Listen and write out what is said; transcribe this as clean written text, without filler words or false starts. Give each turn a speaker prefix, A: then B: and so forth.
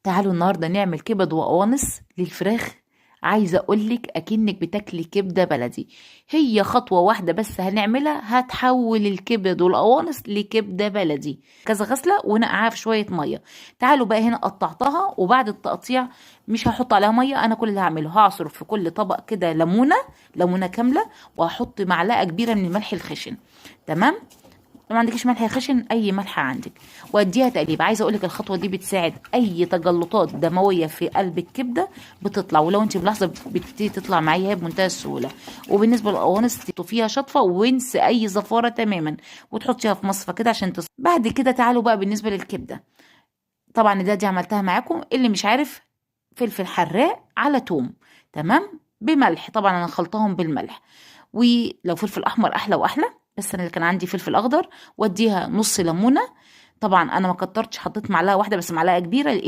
A: تعالوا النهارده نعمل كبد وقوانص للفراخ. عايزه اقولك اكنك بتاكلي كبده بلدي. هي خطوة واحدة بس هنعملها، هتحول الكبد والقوانص لكبده بلدي. كذا غسله ونقعها في شوية مية. تعالوا بقى هنا قطعتها، وبعد التقطيع مش هحط عليها مية. انا كل اللي هعمله هعصر في كل طبق كده ليمونه، ليمونه كاملة، وهحط معلقه كبيرة من الملح الخشن. تمام؟ لو ما عندكيش ملح خشن اي ملح عندك، واديها تقليب. عايزه اقولك الخطوة دي بتساعد اي تجلطات دموية في قلب الكبده بتطلع، ولو انت ملاحظة بتبتدي تطلع معايا بمنتهى السهولة. وبالنسبة للقوانص تطفيها شطفه وانسي اي زفاره تماما، وتحطيها في مصفى كده عشان بعد كده تعالوا بقى بالنسبة للكبده. طبعا دي عملتها معاكم، اللي مش عارف فلفل حراق على توم، تمام، بملح. طبعا انا خلطهم بالملح، ولو فلفل احمر احلى واحلى، بس انا اللي كان عندي فلفل اخضر. واديها نص ليمونه. طبعا انا ما كترتش، حطيت معلقه واحدة بس، معلقه كبيرة.